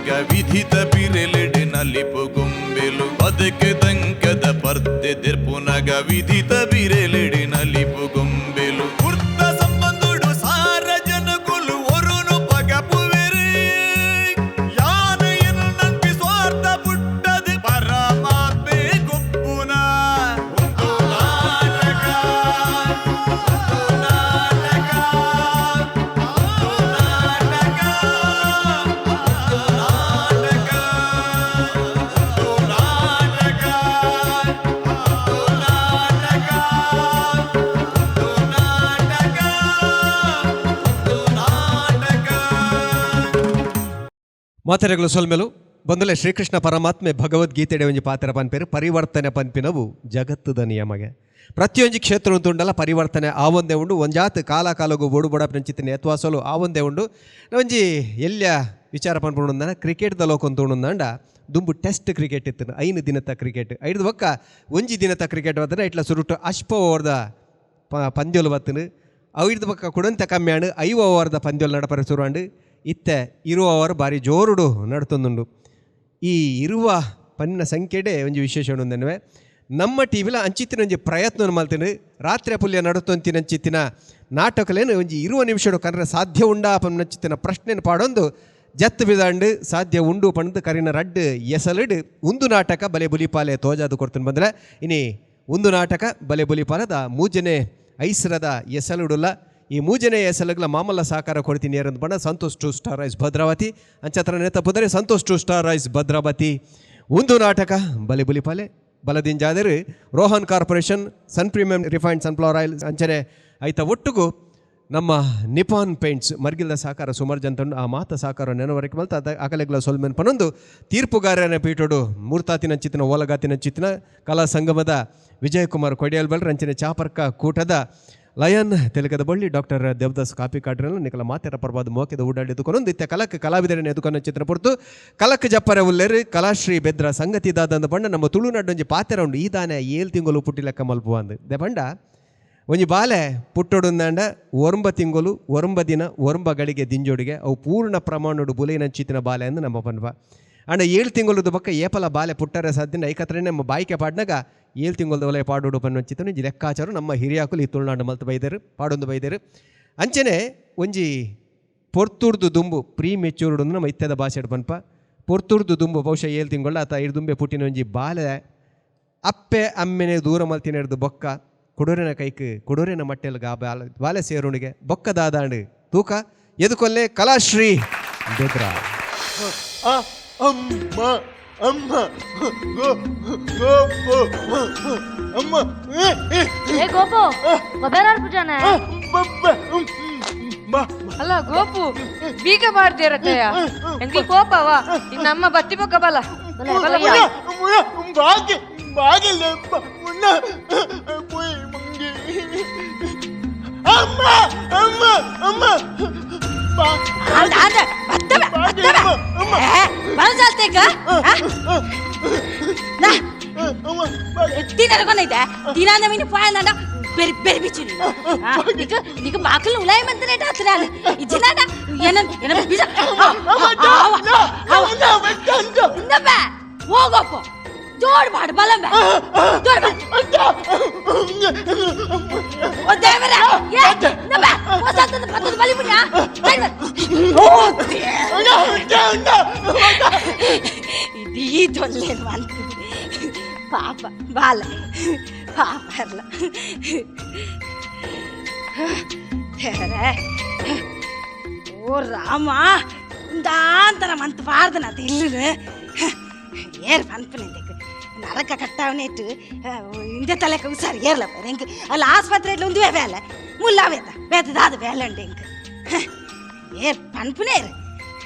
ದೆರ್ಪುನಗ ವಿಧಿತ ಬಿರೆಲೆಡೆ ನಲಿಪು ಗೊಂಬೆಲು. ಬದುಕು ತಂಕದ ಪರ್ದೆ ದೆರ್ಪುನಗ ವಿಧಿತ ಬಿರೆಲೆಡೆ ನಲಿಪು ಗೊಂಬೆಲು. ಕುರ್ತ ಸಂಬಂಧುಡು ಸಾರ ಜನಕುಲು ಒರುನು ಪಗಪುವೆರು. ಯಾನ ಎನ್ನು ಸ್ವಾರ್ಥ ಪುಟ್ಟದು ಪರಮಾತ್ಮೆ ಗೊಪ್ಪುನ. ಒಂದು ನಾಟಕ, ಒಂದು ನಾಟಕ, ಒಂದು ನಾಟಕ, ಒಂದು ನಾಟಕ, ಒಂದು ನಾಟಕ, ಒಂದು ನಾಟಕ, ಒಂದು ನಾಟಕ, ಒಂದು ನಾಟಕ. ಮಾತೆರೆಗಳು ಸೊಲ್ಮೆಲು ಬಂದಲೆ. ಶ್ರೀಕೃಷ್ಣ ಪರಮಾತ್ಮೆ ಭಗವದ್ಗೀತೆಡೆ ಒಂಜಿ ಪಾತ್ರ ಪನ್ಪೇರು, ಪರಿವರ್ತನೆ ಪನ್ಪಿನವು ಜಗತ್ತುದ ನಿಯಮಗೆ. ಪ್ರತಿಯೊಂಜಿ ಕ್ಷೇತ್ರ ಉಂಟುಂಡಲ ಪರಿವರ್ತನೆ ಆವೊಂದೇ ಉಂಡು. ಒಂಜಾತ್ ಕಾಲ ಕಾಲಗು ಬೋಡು ಬೊಡಪ್ನಂಚಿತ್ತಿನ ಯತ್ವಾಸಲು ಆವೊಂದೇ ಉಂಡು. ಒಂಜಿ ಎಲ್ಯ ವಿಚಾರ ಪನ್ಪುಂಡು. ಕ್ರಿಕೆಟ್ದ ಲೋಕ ಉಂಡಾಂಡ ದುಂಬು ಟೆಸ್ಟ್ ಕ್ರಿಕೆಟ್ ಇತ್ತು, 5 ದಿನದ ಕ್ರಿಕೆಟ್. ಐದು ಬೊಕ್ಕ ಒಂಜಿ ದಿನದ ಕ್ರಿಕೆಟ್ ಬತ್ತನ. ಇಟ್ಲ ಸುರುಟು ಅಶ್ಪ ಓವರ್ದ ಪಂದ್ಯೊಲು ಬತ್ತನು. ಅವಿಡ್ದು ಬೊಕ್ಕ ಕುಡಂತ ಕಮ್ಮಿ ಆಂಡ್, 5 ಓವರ್ದ ಪಂದ್ಯೊಲು ನಡಪರೆ ಸುರು ಆಂಡ್. ಇತ್ತೆ 20 ಓವರ್ ಬಾರಿ ಜೋರುಡು ನಡ್ತೊಂದುಂಡು. ಈ 20 ಪನ್ನ ಸಂಖ್ಯೆಡೆ ಒಂಜಿ ವಿಶೇಷ ಉಂದೆನ್ನುವೆ. ನಮ್ಮ ಟಿವಿಲ ಅಂಚಿತ್ತಿನ ಒಂಜಿ ಪ್ರಯತ್ನ ಮಲ್ತಿನ, ರಾತ್ರಿ ಪುಲ್ಯ ನಡತೊಂತಿನ ಅಂಚಿತ್ತಿನ ನಾಟಕಲೇನು ಒಂಜಿ 20 ನಿಮಿಷಡು ಕನ್ನಡ ಸಾಧ್ಯ ಉಂಡಾ ಪನ್ನಂಚಿತ್ತಿನ ಪ್ರಶ್ನೆನ ಪಾಡೊಂದು ಜತ್ತು ಬಿದಾಂಡು. ಸಾಧ್ಯ ಉಂಡು ಪಂದ್ ಕರಿನ ರಡ್ಡ್ ಎಸಲುಡು ಉಂದು ನಾಟಕ ಬಲೆ ಬುಲಿಪಾಲೆ ತೋಜಾದು ಕೊಡ್ತೀನಿ ಬಂದ್ರೆ. ಇನಿ ಉಂದು ನಾಟಕ ಬಲೆ ಬುಲಿಪಾಲದ ಮೂಜನೆ ಐಸ್ರದ ಎಸಲುಡುಲ್ಲ. ಈ ಮೂಜನೆ ಎಸಲುಗಳ ಮಾಮಲ್ಲ ಸಹಕಾರ ಕೊಡ್ತೀನಿ ಅಂತ ಬಣ್ಣ ಸಂತೋಷ್ ಟು ಸ್ಟಾರ್ ರೈಸ್ ಭದ್ರಾವತಿ ಅಂಚತ್ರ ನೇತ ಪುದರೆ. ಸಂತೋಷ್ ಟು ಸ್ಟಾರ್ ರೈಸ್ ಭದ್ರಾವತಿ, ಉಂದು ನಾಟಕ ಬಲೆ ಬುಲಿಪಾಲೆ ಬಲದಿಂಜಾದರು ರೋಹನ್ ಕಾರ್ಪೊರೇಷನ್, ಸನ್ ಪ್ರೀಮಿಯಂ ರಿಫೈನ್ಡ್ ಸನ್ಫ್ಲವರ್ ಆಯಿಲ್ ಅಂಚನೆ ಐತ ಒಟ್ಟುಗು ನಮ್ಮ ನಿಪಾನ್ ಪೇಂಟ್ಸ್ ಮರ್ಗಿಲ್ದ ಸಹಕಾರ ಸುಮಾರು ಜನ. ಆ ಮಾತ ಸಹಕಾರ ನೆನವರೆಗೆ ಮಲ್ತ ಅದ ಅಕಲೆಗ್ಲ ಸೊಲ್ಮೆನ್ ಪನೊಂದು, ತೀರ್ಪುಗಾರನ ಪೀಠೋಡು ಮೂರ್ತಾತಿನ ಚಿತ್ತಿನ ಓಲಗಾತಿನ ಚಿತ್ತಿನ ಕಲಾ ಸಂಗಮದ ವಿಜಯಕುಮಾರ್ ಕೊಡಿಯಲ್ ಬಲ್, ರಂಚನೆ ಚಾಪರ್ಕ ಕೂಟದ ಲಯನ್ ತೆಲುಗದ ಬಳ್ಳಿ ಡಾಕ್ಟರ್ ದೇವದಾಸ್ ಕಾಪಿ ಕಾಟ್ರಲ್ಲ. ನಿಕಲ ಮಾತೆರ ಪರ್ವಾದ ಮೋಕೆದ ಓಡಾಡಿ ಎದುಕೊನೊಂದು ಇತ್ತೆ ಕಲಕ್ ಕಲಾವಿದರನ್ನ ಎದುಕೊನ ಚಿತ್ರ ಪೊರ್ತು ಕಲಕ್ ಜಪ್ಪರೆ ಉಲ್ಲೇರು. ಕಲಾಶ್ರೀ ಬೆದ್ರ ಸಂಗತಿ ದಾದಂದ ಬಣ್ಣ, ನಮ್ಮ ತುಳುನಾಡೊಂಜಿ ಪಾತೆರ ಉಂಡು, ಈ ದಾನೆ 7 ತಿಂಗಳು ಪುಟ್ಟಿ ಲೆಕ್ಕ ಮಲ್ಪುವ ಅಂದ್. ದೆ ಪಂಡ, ಒಂಜಿ ಬಾಲೆ ಪುಟ್ಟೊಡುಂದಾಂಡ 9 ತಿಂಗಳು 9 ದಿನ 9 ಗಳಿಗೆ ದಿಂಜೋಡಿಗೆ ಅವು ಪೂರ್ಣ ಪ್ರಮಾಣಡು ಬುಲೆಯಿನಂಚಿತ್ತಿನ ಬಾಲೆ ಅಂದ್ ನಮ್ಮ ಪನ್ಪ. ಅಂಡ 7 ತಿಂಗಳದ ಬೊಕ್ಕ ಏಪಲ ಬಾಲೆ ಪುಟ್ಟರೆ ಸಾಧ್ಯನ ಐಕತ್ರನೆ ನಮ್ಮ ಬಾಯಿಕೆ ಪಾಡ್ನಾಗ 7 ತಿಂಗಳದ ಒಲೆ ಪಾಡೋಡು ಪನ್ವಂಚಿತ್ತನ ಒಂಜಿ ಲೆಕ್ಕಾಚಾರ ನಮ್ಮ ಹಿರಿಯಾಕುಲು ಈ ತುಳುನಾಡು ಮಲ್ತು ಬೈದರು, ಪಾಡೊಂದು ಬೈದರು. ಅಂಚನೆ ಒಂಜಿ ಪೊರ್ತುರ್ದು ದುಂಬು, ಪ್ರೀ ಮೆಚೂರ್ಡ್ ನಮ್ಮ ಇತ್ತೆದ ಭಾಷೆಡ್ ಪನ್ಪ, ಪೊರ್ತುರ್ದು ದುಂಬು ಬಹುಶಃ 7 ತಿಂಗಳ ಅಥವಾ 5 ದುಂಬೆ ಪುಟ್ಟಿನ ಒಂಜಿ ಬಾಲೆ ಅಪ್ಪೆ ಅಮ್ಮೆನೆ ದೂರ ಮಲ್ತಿನೆಡ್ದು ಬೊಕ್ಕ ಕುಡೂರಿನ ಕೈಕ್ ಕುಡೂರಿನ ಮಟ್ಟೆಲ್ ಗಾ ಬಾಲೆ ಬಾಲೆ ಸೇರುಣಿಗೆ ಬೊಕ್ಕ ದಾದಾಂಡು ತೂಕ ಎದುಕೊಲ್ಲೆ. ಕಲಾಶ್ರೀ ಬೆದ್ರ. ಆ ಅಮ್ಮ, ಅಮ್ಮ, ಗೋ ಗೋಪು, ಅಮ್ಮ. ಏ ಗೋಪು, ಗೊಬ್ಬರ ಪೂಜಾನ. ಬಾ. ಅಲ್ಲ ಗೋಪು, ಬೀಗ ಬಾರ್ದಿರತ್ತಯ್ಯ, ಎಂಕ್ಲು ಕೋಪವಾ? ಇನ್ನು ನಮ್ಮ ಬತ್ತಿ ಬೊಕ್ಕ ಬಲ ಬಲ ಬಲ. ಬಾಗಿ ಬಾಗಿಲ್ಲ ಮುನ್ನ ಪೋಯ್ ಮಂಗಿ. ಅಮ್ಮ, ಅಮ್ಮ, ಅಮ್ಮ, ಬಾ. ಆಂಡ ಆಂಡ ಬತ್ತವೆ ಬತ್ತವೆ. ಅಮ್ಮ. ಏ ಬಲಜಾಲ್ತೇಕ ನಾ. ಅಮ್ಮ. ತಿನ್ನರಕೊನೈತೆ ತಿನಾಂದ ಮೀನು ಪಾಯಂದ ಬೆರಿ ಬೆರಿ ಬಿಚ್ಚು. ನೀನು ನೀకు ಮಾಕಲು ಉಲಾಯ ಮಂತನೇಟ ಹತ್ತಿರಾನೆ ಇಜ್ಜಿನಾಡ ಏನ ಏನ ಬೀಜ. ಇಂದಪ್ಪ ಹೋಗಪ್ಪ, ಜೋಡ್ ಮಾಡು ಬಲಂಬ, ಜೋಡ್ ಮಾಡು. ಓ ದೇವರೇ, ಏ ಇಂದಪ್ಪ, ಹೊಸತದ ಪತ್ತದ ಬಲಿ ಪುಣ್ಯ. ಓ ಇದೀ ತೊಲ್ಲೇನು ಅಂತ ಪಾಪ ಬಾಲ, ಪಾಪ ಅಲ್ಲ. ದೇವರೇ, ಓ ರಾಮ, ಉಂದಾಂತರ ಮಂತ್ ಪಾರ್ದನ ಇಲ್ಲನು ಏರ್ ಪನ್ಪನಿಂದಕ್ಕೆ ನರಕ ಕಟ್ಟಾವನೇಟು ಇಂದ ತಲೆಕ ಉಸಾರು ಏರ್ಲಪ್ಪ ಎಂಕ್. ಅಲ್ಲ, ಆಸ್ಪತ್ರೆ ಉಂದುವೆ ಬೇಲೆ ಮುಲ್ಲ ವೇತ ಬೇತ ದಾದ ಬೇಲೆ ಉಂಡು ಎಂಕ್. ಏರ್ ಪನ್ಪುನೇರು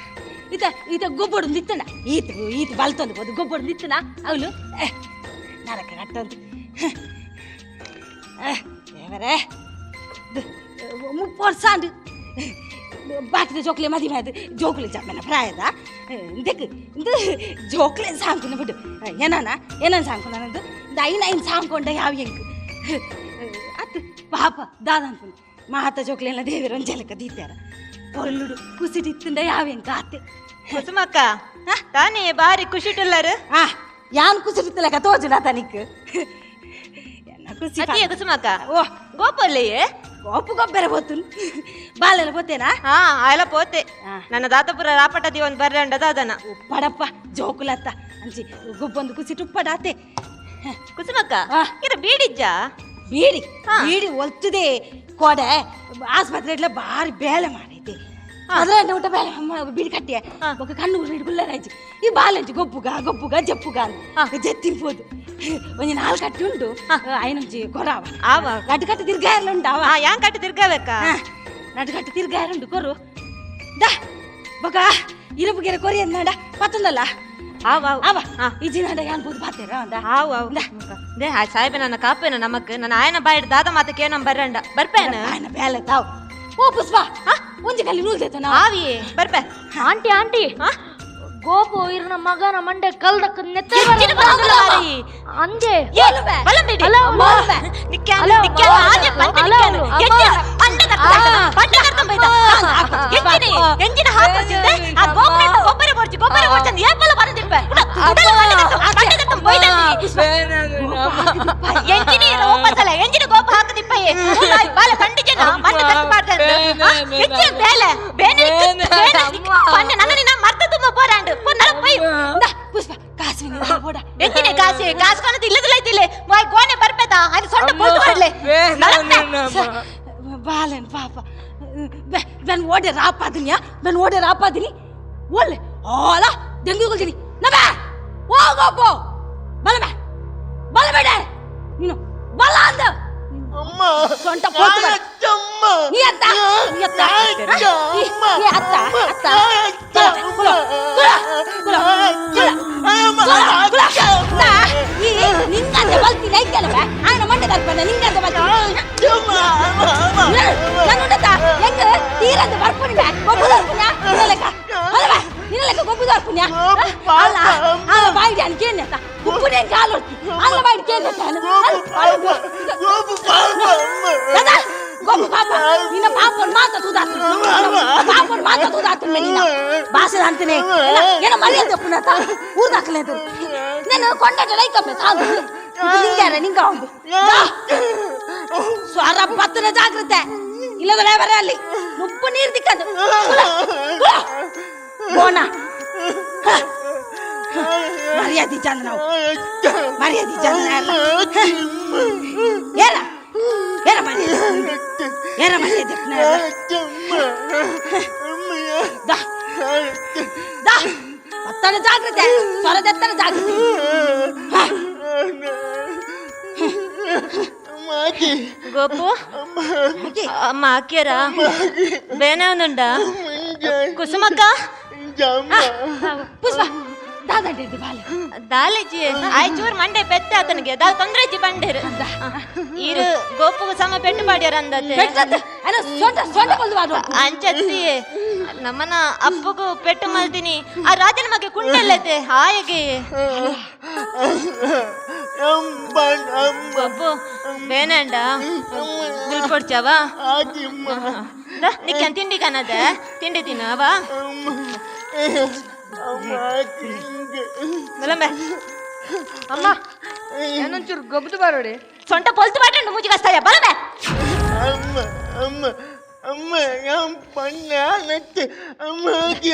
ಈತ ಈತ ಗೊಬ್ಬಡು ನಿತ್ತನ, ಈತ ಈತ ಬಲ್ತೊಂದು ಬೋದು ಗೊಬ್ಬಡು ನಿತ್ತನ ಅವಳು ನರಕ ಕಟ್ಟಂದು. ದೇವರೇ, 30 ವರ್ಷ ಆಂಡ್, ಬಾಕಿದ ಜೋಕ್ಲೆ ಮದಿ ಮದು ಜೋಕ್ಲೆ ಜಮ್ಮನ ಪ್ರಾಯದ ಇಂದಕ್ಕೆ ಇಂದು ಜೋಕ್ಲೆ ಸಾಂಕುನ ಬಿಡು. ಏನಾನ ಏನನ್ ಸಾಂಕುನ ನಂದು ಐನ್ ಐನ್ ಸಾಂಕೊಂಡ ಯಾವ ಎಂಕ್ ಅತ್. ಪಾಪ ದಾದ ಅನ್ಪುನು ಮಾತ ಜೋಕ್ಲೆನ ದೇವೆರ್ ಒಂಜೆಲಕ ದೀತಾರ. ಪೊರ್ಲುಡು ಕುಸಿಟಿತ್ತುಂಡ ಯಾವೇನ್ ಕಾತೆ ಕುಸುಮಕ್ಕ ತಾನೇ ಬಾರಿ ಖುಷಿಟುಲ್ಲರು. ಆ ಯಾನ್ ಕುಸಿಟಿತ್ತಲಕ ತೋಜುನ ತನಿಕ್ ಎನ್ನ ಖುಷಿ. ಅತ್ತಿಯ ಕುಸುಮಕ್ಕ. ಓ. ಗೋಪೊಲ್ಲೆಯೇ? ಗೋಪು ಗೊಬ್ಬರ ಬೋತುನ್ ಬಾಲೆಲ್ಲ ಬೋತೇನಾ? ಹಾ, ಆಯಲ ಪೋತೆ. ಆ. ನನ್ನ ದಾತಪುರ ರಾಪಟ ದಿವನ್ ಬರ್ರಂಡ ದಾದನ. ಉಪ್ಪಡಪ್ಪ ಜೋಕುಲತ್ತ ಅಂಚಿ ಗೊಬ್ಬೊಂದು ಕುಸಿಟ್ ಉಪ್ಪಡಾತೆ. ಕುಸುಮಕ್ಕ. ಆ. ಇರ ಬೀಡಿಜ್ಜ? ಬೀಡಿ. ಹಾ. ಬೀಡಿ ಒಲ್ತದೆ ಕೊಡೆ ಆಸ್ಪತ್ರೆ ಇಡ್ಲ ಬಾರಿ ಬೇಲೆ ಮಾಡೈತೆ. ಅದ್ರ ಊಟ ಬೇಲೆ ಬೀಡಿ ಕಟ್ಟಿಯ. ಹಾ. ఒక ಕಣ್ಣು ಹಿಡ್ಗುಲ್ಲರಾಜಿ ಈ ಬಾಲಂಚಿ ಗೊಬ್ಬುಗ ಗೊಬ್ಬುಗ ಜಪ್ಪುಗ ಅಂತ ಜೆತ್ತಿಂಬೋದು. ಒಂಜಿ ನಾಲ್ಕು ಕಟ್ಟಿ ಉಂಟು ಐನಂಚಿ ಕೊರಾವ. ಆವ. ನಡು ಕಟ್ಟು ತಿರ್ಗಾಯರ್ಲ ಉಂಟು ಅವ. ಆ ಯಾಂಗ್ ಕಟ್ಟಿ ತಿರ್ಗಬೇಕಾ? ನಡು ಕಟ್ಟು ತಿರ್ಗಾಯರ್ ಉಂಟು ಕೊರು ದಾ ಬೊಕ ಇರಪು ಗಿರ ಕೊರಿ ಅಂದಾಡ ಪತ್ತೊಂದಲ್ಲ. ಆವ್ ಆವ್. ಅವ. ಹಾ. ಈ ಜಿನಾಡ ಯಾನ್ ಬೋದು ಬಾತೇರ ಅಂದ. ಆವ್ ಆವ್. They ಆ ಸಾಹೇಬ ನನ್ನ ಕಾಪೇನ ನಮಕ್ ನನ್ನ ಆಯನ ಬಾಯಿಡ್ ದಾದ ಮಾತ ಕೇನಂ ಬರ್ರಂಡ ಬರ್ಪೇನ. ఆయన ಬೇಲೆ ತಾವ್ ಓ ಪುಷ್ಪ ಒಂಜಿ ಕಲ್ಲಿ ನೂಲ್ ದೇತ ನಾವು. ಆವಿಯೇ ಬರ್ಪೆ. ಆಂಟಿ ಆಂಟಿ, ಗೋಪು ಇರ್ನ ಮಗನ ಮಂಡೆ ಕಲ್ದಕ್ಕ ನೆತ್ತ. ಎಚ್ಚಿನ ಬಂದುಲ್ಲ ಮಾರಿ. ಅಂದೆ. ಬಲಂಬಿಡಿ. ಅಲೋ, ಅಮ್ಮ. ನಿಕ್ಯಾನು, ಅಲೋ, ನಿಕ್ಯಾನು, ಆಜೆ ಪಂಚ ಅಲೋ, ನಿಕ್ಯಾನು. ಅಮ್ಮ. ಎಚ್ಚಿನ ಅಂಡ ದರ್ತ ಪಂಡ ದರ್ತ ಬೈದ. ಎಂಜಿನ ಎಂಜಿನ ಹಾಕೋಸಿದ್ದೆ ಆ ಗೋಪುರ ಗೊಬ್ಬರ ಬೋರ್ಚಿ ಗೊಬ್ಬರ ಬೋರ್ಚಿ ಅಂತ ಏಪಲ್ಲ ಬರದಿಪ್ಪೆ. ಉಡಲ ಪಂಡ ದರ್ತ ಪಂಡ ದರ್ತ ಬೈದ. ಎಂಜಿನ ಒಪ್ಪಸಲ ಎಂಜಿನ ಗೋಪ ಹಾಕದಿಪ್ಪಯೇ ಬಾಲ ಪಂಡಿಜನ ಮಂಡ ದರ್ತ ಮಾಡ್ದೆ. ಹೆಚ್ಚಿನ ಬೇಲೆ ಬೇನೆ ಬೇನೆ ಪಂಡ ನನ್ನ ನಿನ್ನ ಮರ್ತ ತುಂಬ ಬೋರಾಂಡು ಪೊನ್ನರ ಪೈ. ಇಂದಾ, ಪುಷ್ಪ ಕಾಸು ಬೋಡ. ಎಂಜಿನ ಕಾಸು ಕಾಸು ಕಾಣದು ಇಲ್ಲದಿಲ್ಲ ಇದ್ದಿಲ್ಲ ವಾಯ್ ಗೋನೆ ಬರ್ಪೇತ ಅಲ್ಲಿ ಸೊಂಟ ಪೊಲ್ತು ಮಾಡ್ಲೆ. ಬಾಲನ್ ಪಾಪ ಬೆನ್ ಓಡೆ ರಾಪಾದಿನಿಯಾ ಬೆನ್ ಓಡೆ ರಾಪಾದಿನಿ ಒಳ್ಳೆ ಓಲ ದೆಂಗು ಕೊಲ್ತೀನಿ ನಬೆ ಓ ಗೋಪು ಬಲಬೆ ಬಲಬೇಡ ನೀನು ಬಲ ಅಂದ. ಅಮ್ಮ. ಸೊಂಟ ಪೊಲ್ತು ಮಾಡು. ಅಮ್ಮ. ನೀ ಅತ್ತ ನೀ ಅತ್ತ ನೀ ಅತ್ತ ಅತ್ತ ಕುಲ ಕುಲ ಕುಲ ಕುಲ ಕುಲ ಕುಲ. ಈ ನಿಂಗಂತ ಬಲ್ತೀನಿ ಐತಲ್ಲ ಬೇ ಆಯನ ಮಂಡೆ ತರ್ಪಣ ನಿಂಗಂತ ಬಲ್ತೀನಿ ನನ್ನುಂಡತ ಹೆಂಗ ತೀರಂತ ಬರ್ಪುನಿ ಬೇ ಗೊಬ್ಬು ದರ್ಪುನ್ಯ ನಿನ್ನಲೆಕ್ಕ ಅಲ್ಲ ಬೇ ನಿನ್ನಲೆಕ್ಕ ಗೊಬ್ಬು ದರ್ಪುನ್ಯ ಅಲ್ಲ ಅಲ್ಲ ಬಾಯಿಡಿ ಅನ್ಕೇನೆ ಅತ್ತ ಉಪ್ಪುನೇ ಕಾಲು ಅಲ್ಲ ಬಾಯಿಡಿ ಕೇನೆ ಗೋಪು ಪಾಪ ಅಮ್ಮ. দাদা ಗೊಬ್ಬು ಪಾಪ ನಿನ್ನ ಪಾಪನ್ ಮಾತ ತೂದಾತು ಪಾಪನ್ ಮಾತ ತೂದಾತು ನಿನ್ನ ಭಾಷೆ ಅಂತಾನೆ ಏನ ಮರ್ಯಾದೆ ಪುನಃ ಊರ್ದಾಕలేదు నేను కొండట లైకమ్మే ಸಾಲು ಇದು ನಿಂಗಾರ ನಿಂಗ ಒಂದು ಸ್ವರ ಬತ್ತನ ಜಾಗ್ರತೆ ಇಲ್ಲದ್ರೆ ಬರ ಅಲ್ಲಿ ಉಪ್ಪು ನೀರು ದಿಕ್ಕದು ಬೋಣ ಮರ್ಯಾದೆ ಚಂದ ನಾವು ಮರ್ಯಾದೆ ಚಂದ ಏರ ಏರ ಮರ್ಯಾದೆ ಏರ ಮರ್ಯಾದೆ ದಾ ದಾ ಬತ್ತನ ಜಾಗ್ರತೆ ಸ್ವರದೆತ್ತನ ಜಾಗ್ರತೆ. ಗೋಪು ಅಮ್ಮ ಹಾಕ್ಯಾರ ಬೇನೆ ಉಂಡ ಕುಸುಮಕ್ಕ. ಪುಷ್ಪ ದಾದಂಡಿ ಬಾಲೆ. ದಾಲೇಜಿ ಆಯ್ ಚೂರ್ ಮಂಡೆ ಪೆತ್ತ ಆತನಿಗೆ ದಾಲ್ ತೊಂದ್ರೆ ಇಜ್ಜಿ ಬಂಡೇರು ಈರು ಗೋಪುಗು ಸಮ ಪೆಟ್ಟು ಪಾಡ್ಯಾರ ಅಂದತೆ. ಪೆಟ್ಟದ್ದು ಅಲ್ಲ ಸೊಂಟ ಸೊಂಟ ಬಲ್ದು ಬಾಡು. ಅಂಚತ್ತಿ ನಮ್ಮನ ಅಪ್ಪಗೂ ಪೆಟ್ಟು ಮಲ್ತೀನಿ ಆ ರಾಜನ ಮಗೆ ಕುಂಡೆಲ್ಲತೆ ಹಾಯಗೆ. ಗೊಬ್ಬು ಬೇನಂಡ ಗುಲ್ಪೊಡ್ಚವ ನಿಕ್ಕ ತಿಂಡಿ ಕನದ ತಿಂಡಿ ತಿನ್ನವ ಬಲಂಬೆ. ಅಮ್ಮ ಏನೊಂಚೂರು ಗೊಬ್ಬದು ಬರೋಡಿ. ಸೊಂಟ ಪೊಲ್ತು ಬಾಟಂಡು ಮೂಜಿಗಸ್ತಾಯ ಬಲಂಬೆ. ಅಮ್ಮ ಅಮ್ಮ ಅಮ್ಮ ಪಣ್ಣ ಅಮ್ಮ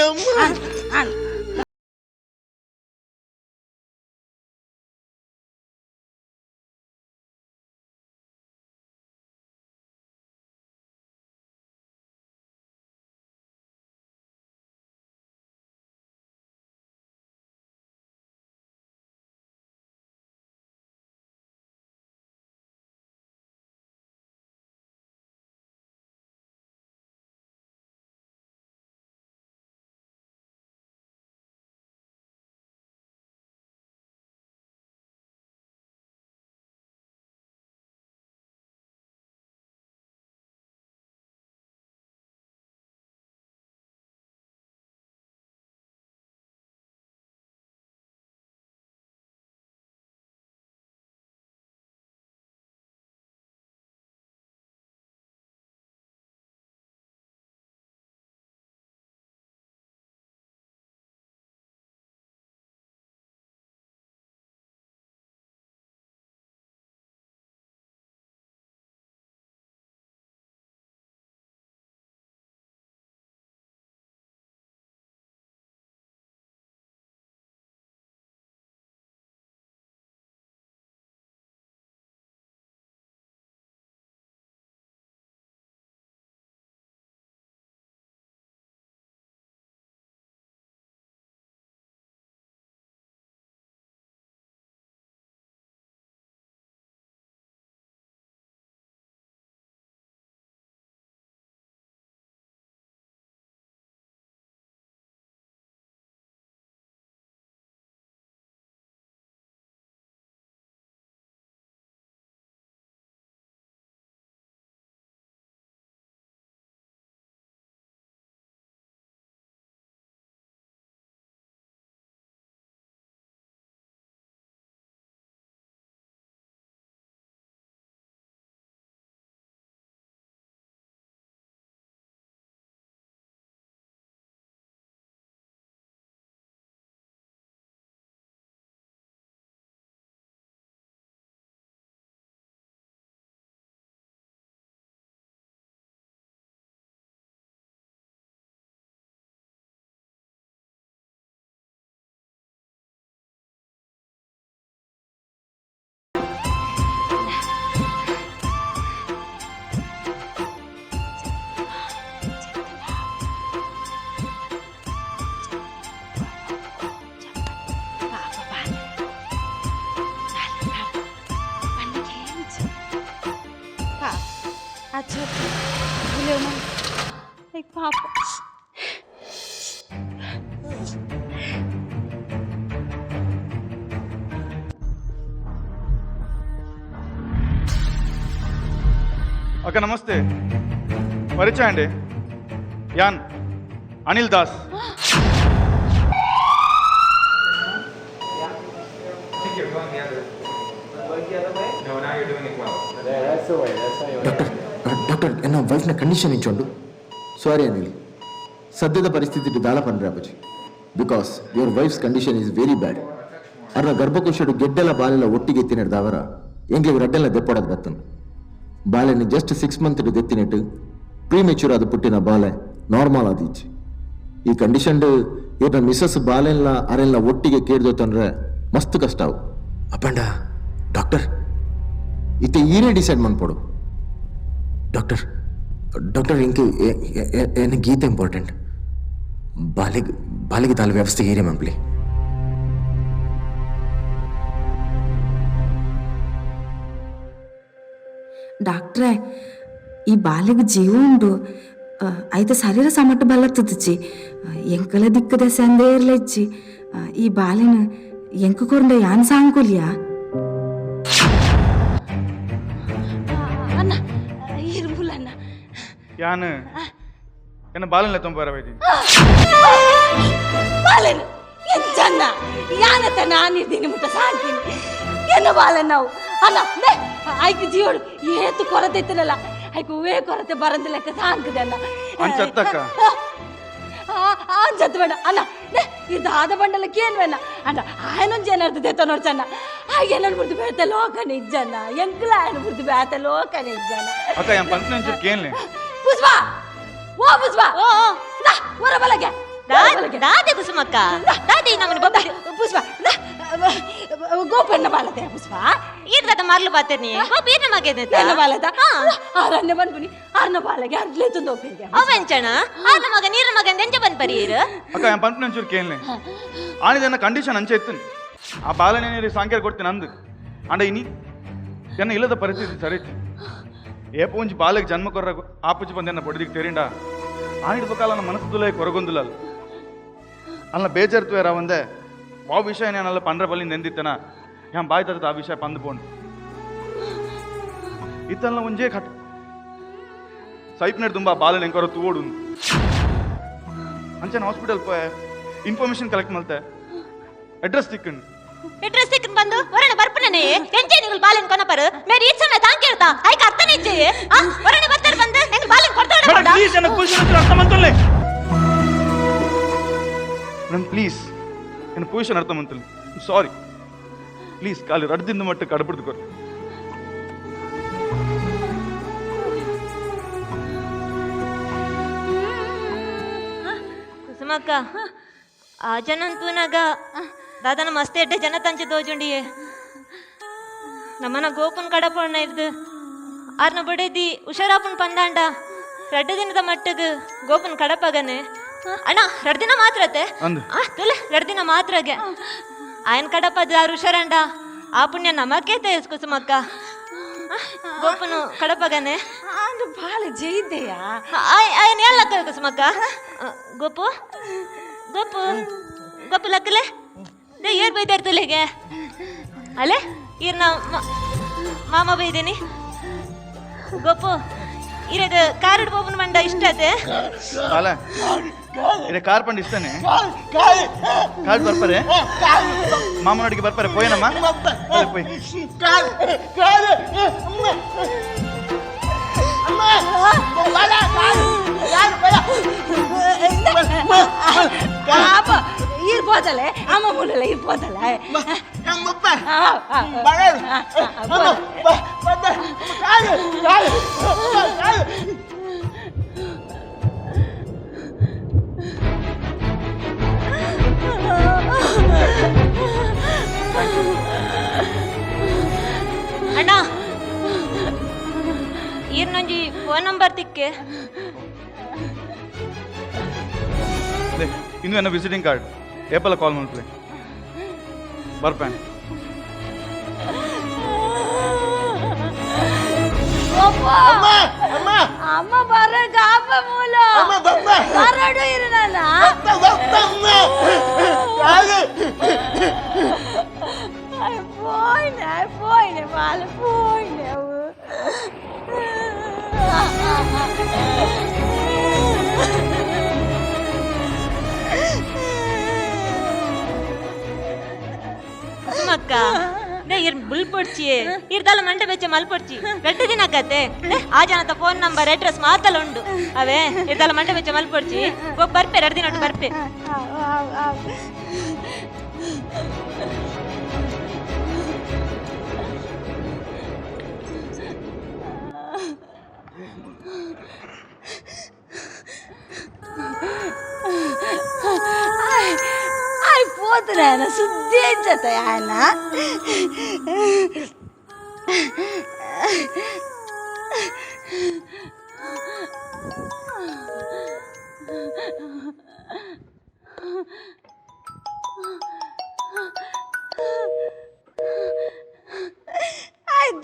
ಅಮ್ಮ. ಆನ್. ಪಾಪ. ಅಕ್ಕ ನಮಸ್ತೆ, ಪರಿಚಯ ಅಂడి. ಯಾನ್ ಅನಿಲ್ ದಾಸ್. ಡಾಕ್ಟರ್ ಡಾಕ್ಟರ್, ಎನ್ನ ವೈಫ್ನ ಕಂಡೀಷನ್ ಇಂಚೊಂಡು. ಸಾರಿ ಅನಿಲ್, ಸದ್ಯದ ಪರಿಸ್ಥಿತಿ ದಾಳ ಪನ್ರೆ ಅಪ್ಪಜಿ, because your wife's condition is very bad. ಅರ್ನ ಗರ್ಭಕೋಶಡು ಗೆಡ್ಡೆಲ ಬಾಲೆಲ ಒಟ್ಟಿಗೆ ಎತ್ತಿನೆಡ್ದಾವರ ಎಂಗ್ಲಿಗೆ ರಡ್ಡೆಲ್ಲ ದೆಪ್ಪಡದು ಬತ್ತನು. ಬಾಲೆನ ಜಸ್ಟ್ 6 ಮಂತ್ ದೆತ್ತಿನೆಟ್ಟು ಪ್ರೀಮೆಚ್ಯೂರ್ ಆದ ಪುಟ್ಟಿನ ಬಾಲೆ ನಾರ್ಮಲ್ ಆದೀಚ್. ಈ ಕಂಡೀಷನ್ ಇವ್ರನ್ನ ಮಿಸಸ್ ಬಾಲೆಲ್ಲ ಅರೆಲ್ಲ ಒಟ್ಟಿಗೆ ಕೇಳ್ದೋತಂದ್ರೆ ಮಸ್ತ್ ಕಷ್ಟ ಅವು. ಅಪ್ಪಂಡ ಡಾಕ್ಟರ್, ಇತ್ತೆ ಈರೇ ಡಿಸೈಡ್ ಮನ್ಪೊಡು. ಡಾಕ್ಟರ್ ಡಾಕ್ಟರ್, ಇಂಕ್ ಎನ್ನ ಗೀತೆ ಇಂಪಾರ್ಟೆಂಟ್. ಬಾಲಿಗೆ ಬಾಲಿಗೆ ತಾಳು ವ್ಯವಸ್ಥೆ ಏರಿಯಾ ಮಂಪ್ಲಿ. ಡಾಕ್ಟ್ರೇ, ಈ ಬಾಲಿಗೆ ಜೀವ ಉಂಡು, ಐತ ಶರೀರ ಸಮಟ ಬಲತ್ತದಚ್ಚಿ. ಎಂಕಲ ದಿಕ್ಕದ ಸಂದೇ ಇರ್ಲಚ್ಚಿ. ಈ ಬಾಲಿನ ಎಂಕ ಕೊರಂಡ ಯಾನ್ ಸಾಂಕುಲಿಯಾ? ಅಣ್ಣ ಇರ್ಬುಲಣ್ಣ. ಯಾನ್ ಎನ್ನ ಬಾಲನ್ಲೆ ತೊಂಬಾರ ವೈದಿ. ಬಾಲನ್ ಎಂಚನ್ನ ಯಾನತ ನಾನಿದ್ದೀನಿ ಮುಟ್ಟ ಸಾಂತೀನಿ ಎನ್ನ ಬಾಲನ್ ನಾವು ಅಣ್ಣ ನೇ ಐಕ್ ಜೀವಡು ಏತು ಕೊರತೆ ಇತ್ತನಲ್ಲ, ಐಕ್ ಹೂವೇ ಕೊರತೆ ಬರಂದ ಲೆಕ್ಕ ಸಾಂಕದೆ ಅಣ್ಣ. ಅಂಚತ್ತಕ್ಕ? ಅಂಚತ್ತು ಬೇಡ ಅಣ್ಣ. ನೇ ಇದಾದ ಬಂಡಲಕ್ಕೆ ಏನು ಬೇಡ ಅಣ್ಣ. ಆಯನೊಂದು ಏನಾರ್ದು ದೇತ ನೋಡ್ಚಣ್ಣ, ಹಾಗೆ ಬಿಡ್ತು ಬೇತ ಲೋಕನ ಇಜ್ಜಣ್ಣ, ಎಂಕ್ಲ ಆಯನ ಬಿಡ್ತು ಬೇತ ಲೋಕನ ಇಜ್ಜಣ್ಣ. ಅಕ್ಕ ಯಾನ್ ಪಂಚನ ಕೇನ್ಲೆ. ಪುಷ್ಪ, ಓ ಪುಷ್ಪ, ಓ ಓ. ದಾ ಹೊರ ಬಲಗೆ. ದಾದೆ ಕುಸುಮಕ್ಕ, ದಾದೆ ನಮ್ಮನೆ ಬೊಕ್ಕ. ಪುಷ್ಪ, ಗೋಪಣ್ಣ ಬಾಲತೆ ಪುಷ್ಪ. ಈರ್ದಾದ ಮರ್ಲು ಬಾತೇನಿ ಗೋಪ ಈರ್ನ ಮಗೇನೆ. ಎನ್ನ ಬಾಲದ ಆರನ್ನೇ ಬನ್ಪುನಿ ಆರ್ನ ಬಾಲಗೆ ಅರ್ಲೆ ತುಂದು ಹೋಗ್ಪಿಗೆ. ಅವೆಂಚಣ ಆರ್ನ ಮಗ ನೀರ್ನ ಮಗನ್ ಎಂಚ ಬನ್ಪರಿ ಈರು? ಅಕ್ಕ ಯಾನ್ ಪಂಪನ ಒಂಚೂರು ಕೇನ್ಲೆ. ಆನಿದನ್ನ ಕಂಡೀಷನ್ ಅಂಚೆ ಇತ್ತು. ಆ ಬಾಲನೆ ಸಾಂಕೇರ್ ಕೊಡ್ತೀನಿ ಅಂದು ಅಂಡ ಇನಿ ಎನ್ನ ಇಲ್ಲದ ಪರಿಸ್ಥಿತಿ ಸರಿ. ಏಪ ಒಂಜಿ ಬಾಲೆಗೆ ಜನ್ಮ ಕೊರ್ರ ಆಪುಜಿ ಬಂದ ಎನ್ನ ಬೊಡದಿಗೆ ತೇರಿಂಡ ಆನಿಡ್ ಬಕಾಲ ಮನಸ್ಸು ತುಲೈ ಕೊರಗೊಂದುಲ್ಲ ಅಲ್ಲ ಬೇಜಾರು ತುವೇರ ಒಂದೇ ವಾ ವಿಷಯ ಏನಲ್ಲ ಪಂಡ್ರ ಬಲ್ಲಿ ನೆಂದಿತ್ತನ ಯಾನ್ ಬಾಯ್ ತರದ ಆ ವಿಷಯ ಪಂದು ಪೋಂಡು ಇತ್ತಲ್ಲ ಒಂಜೇ ಖಟ್ ಸೈಪ್ನೆಡ್ ತುಂಬ ಬಾಲನ ಎಂಕೊರ ತೂವೋಡು ಅಂಚನ ಹಾಸ್ಪಿಟಲ್ ಪೋಯೆ ಇನ್ಫಾರ್ಮೇಶನ್ ಕಲೆಕ್ಟ್ ಮಲ್ತೆ ಅಡ್ರೆಸ್ ತಿಕ್ಕಂಡು. ಅಡ್ರೆಸ್ ಸಿಕ್ಕನ್ ಬಂದು ಹೊರಣ ಬರ್ಪುನನೆ ಎಂಚೆ ನಿಗುಲ್ ಬಾಲೆನ್ ಕೊನಪರು ಮೇರಿ ಈ ಸಮಯ ತಾಂಕಿರ್ತಾ ಐಕ ಅರ್ಥನೇ ಇಜ್ಜೆ. ಆ ಹೊರಣ ಬರ್ತಾರ ಬಂದು ಎಂಗ್ ಬಾಲೆನ್ ಕೊಡ್ತಾಡ. ಮೇಡಮ್ ಪ್ಲೀಸ್, ಎನ್ನ ಪೊಸಿಷನ್ ಅರ್ಥ ಮಂತುಲ್ಲೆ. ಮೇಡಮ್ ಪ್ಲೀಸ್, ಎನ್ನ ಪೊಸಿಷನ್ ಅರ್ಥ ಮಂತುಲ್ಲೆ. ಸಾರಿ ಪ್ಲೀಸ್, ಖಾಲಿ ರಡ್ದಿಂದ ಮಟ್ಟ ಕಡಬಿಡ್ದು ಕೊರ್. ಕುಸುಮಕ್ಕ, ಆ ಜನಂತೂನಾಗ ದಾದನ ಮಸ್ತ್ ಎಡ್ಡೆ ಜನ ತಂಚೆ ದೋಜುಂಡಿಯೇ. ನಮ್ಮನ ಗೋಪನ್ ಕಡಪಣ್ಣ ಇದ್ದು ಆರ್ನ ಬಡೇದಿ ಹುಷಾರಾಪನ್ ಪಂದಾಂಡ ರಡ್ಡು ದಿನದ ಮಟ್ಟಗ್ ಗೋಪನ್ ಕಡಪಗನೆ ಅಣ್ಣ. ರಡ್ ದಿನ ಮಾತ್ರ ಅತ್ತೆ. ಅಂದು. ಆ ತುಲೆ ರಡ್ ದಿನ ಮಾತ್ರಗೆ ಆಯನ್ ಕಡಪದ ಆರು ಹುಷಾರಂಡ ಆ ಪುಣ್ಯ ನಮಕೇ ತೇಸ್ ಕುಸುಮಕ್ಕ. ಗೋಪನು ಕಡಪಗನೆ. ಅದು ಬಾಳ ಜೈದೆಯಾ. ಆಯನ್ ಎಲ್ಲ ಕುಸುಮಕ್ಕ. ಗೋಪು ಗೋಪು ಗೋಪು ಲಕ್ಕಲೆ they ಏರ್ ಬೈದಾರ ತುಲೆಗೆ ಅಲೆ ಈರ್ ನಾ ಮಾಮ ಬೈದೇನಿ. ಗೋಪು ಇರಗ ಕಾರಡ್ ಬೋಪನ ಮಂಡ ಇಷ್ಟ ಅತೆ. ಬಾಲ ಇದೆ ಕಾರ್ ಪಂಡ ಇಷ್ಟನೇ ಕಾರ್ ಬರ್ಪಾರೆ ಮಾಮನೊಟ್ಟಿಗೆ ಬರ್ಪಾರೆ ಪೋಯನಮ್ಮ ಪೋಯ್. ಕಾರ್ ಕಾರ್ ಅಮ್ಮ ಅಮ್ಮ ಬಾಲ ಕಾರ್ ಕಾರ್ ಬಾಲ. ಪಾಪ ಇರ್ಬೋದಲ್ಲ ಅಮ್ಮ ಮೂಲಲ್ಲ ಇರ್ಬೋದಲ್ಲ. ನಮ್ಮಪ್ಪ ಬಾಲ ಅಮ್ಮ ಬಾ ಕಾರ್ ಕಾರ್ ಕಾರ್. ಅಣ್ಣ ಈರ್ನೊಂಜಿ ಫೋನ್ ನಂಬರ್ ತಿಕ್ಕೆ. ಲೇ, ಇನ್ನು ಎನ್ನ ವಿಸಿಟಿಂಗ್ ಕಾರ್ಡ್ ಏಪಲ್ಲ ಕಾಲ್ ಮಾಡ್ಲಿ ಬರ್ಪೇನ್. ಅಮ್ಮ ಅಮ್ಮ. ಅಮ್ಮ ಬರ ಕಾಪ ಮೂಲ ಬರಡು ಇರು ನನ್ನ ಪೋಯ್ನೆ ಪೋಯ್ನೆ ಬಾಲ ಪೋಯ್ನೆ. ಕುಸುಮಕ್ಕ ಇರ್ ಬುಲ್ ಪೊಡ್ಚಿ ಇರ್ದಲ್ಲ ಮಂಟೆ ಬೆಚ್ಚ ಮಲ್ಪೊಡ್ಚಿ ರಡ್ಡು ದಿನ ಕತೆ ಆ ಜನತ ಫೋನ್ ನಂಬರ್ ಅಡ್ರೆಸ್ ಮಾತಲ್ಲ ಉಂಡು ಅವೇ ಇರ್ದಲ್ಲ ಮಂಟೆ ಬೆಚ್ಚ ಮಲ್ಪೊಡ್ಚಿ ಬರ್ಪೆ 2 ದಿನ ಬರ್ಪೆ. పోతున్నాయన శుద్ధి ఆయన.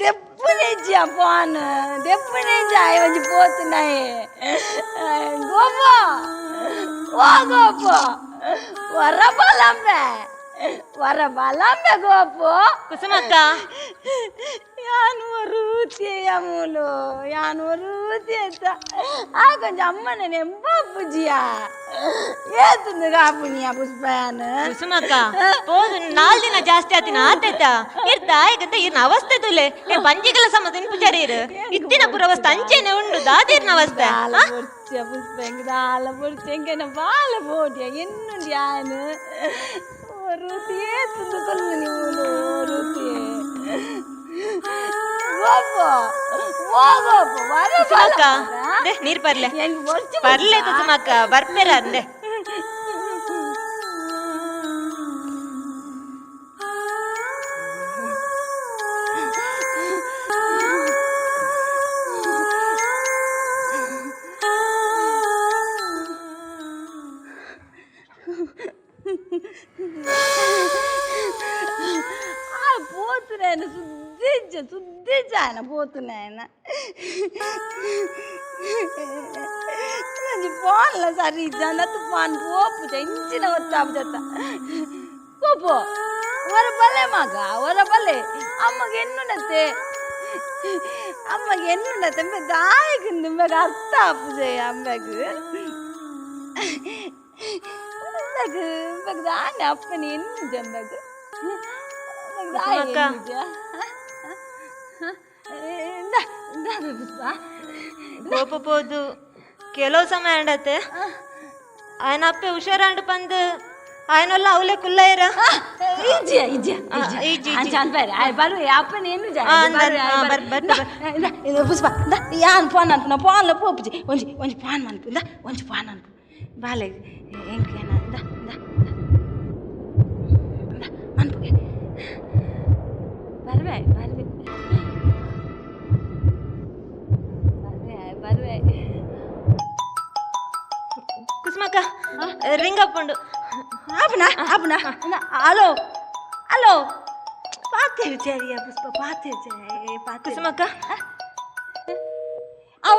దెప్పునేజి ఫోన్ దెప్పునేజి అవి పోతున్నాయి. గోపో ఓ గోపో వర బలంబే వర బలంబే గోపో. ಕುಸುಮಕ್ಕ ಯಾನು ರೂತಿಯ ಮೂಲು ಯಾನು ರೂತಿ ಆ కొంచెం అమ్మనే ನೆಂಬ ಪೂಜಿಯ ಏತುಂದು ಕಾಪುನಿಯ ಪುಷ್ಪಯಾನ. ಕುಸುಮಕ್ಕ ಪೋದು 4 ದಿನ ಜಾಸ್ತಿ ಆತಿನ ಆತೈತ ಇರ್ತ ಆಯ್ಕಂತ ಇರ್ನ ಅವಸ್ಥೆ ತುಲೆ ಪಂಜಿಗಳ ಸಮ ತಿನ್ಪುಜಾರಿ ಇರು ಇತ್ತಿನ ಪುರ ಅವಸ್ಥೆ ಅಂಚೆನೆ ಉಂಡು ದಾದಿರ್ನ ಅವಸ್ಥೆ. ಪುಷ್ಪ ದಾಲ ಪೊರ್ಚ ಎಂಕೆನ ಬಾಲ ಬೋಟಿಯ ಎನ್ನುಂಡಿ ಯಾನು ರೂತಿ ಏತುಂದು ಕೊಲ್ಲು ನೀವು ರೂತಿ ಕುಸುಮಕ್ಕ ನೀರ್ ಬರ್ಲೆ ಬರ್ಲೆ ಕುಸುಮಕ್ಕ ಬರ್ಪೇರ ಅಂದೆ. పోతున్నాయన శుద్ధించ శుద్ధించ ఆయన పోతున్నాయన ఫోన్లో సరి ఇద్దాను ఫోన్ పోపు ఇంచిన వచ్చాపు చెత్త కోపో వరపల్లే మగ వరపల్లే అమ్మకి ఎన్నుండతే అమ్మకి ఎన్నుండతే దాయకుంది అమ్మకి అర్థ అప్పు చేయ అమ్మకు అమ్మకు దాన్ని అప్పని ఎన్ను అమ్మకు ಕೋಪ ಪೋದು ಕೆಲವು ಸಮಯ ಅಂಡತ್ತೆ ఆయన ಅಪ್ಪೆ ಹುಷಾರಂಡು ಪಂದು ఆయనొల్ల ಅವಲೆ ಕುಲ್ಲೈರ ಪುಷ್ಪ ಯಾನ್ ಫೋನ್ ಅನ್ಪುನ ಫೋನ್ಲ ಪೋಪುಜಿ ಒಂಜಿ ಒಂಜಿ ಫೋನ್ ಮನ್ಪು ಇಂದ ಒಂಜಿ ಫೋನ್ ಅನ್ಪು ಬಾಲೆ ಎಂಕೇನ ಇಂದ ಇಂದ ಇಂದ ಮನ್ಪುಗೆ ಬರ್ವೆ ಬರ್ವೆ ಬರ್ವೆ ಬರ್ವೆ. ಕುಸುಮಕ್ಕ ರಿಂಗ್ ಅಪ್ಪುಂಡು ಆಪುನ ಆಪುನ ಹಲೋ ಹಲೋ ಪಾತೆ ವಿಚಾರಿಯ ಪುಷ್ಪ ಪಾತೆ ಪಾತೆ ಕುಸುಮಕ್ಕ ಅವ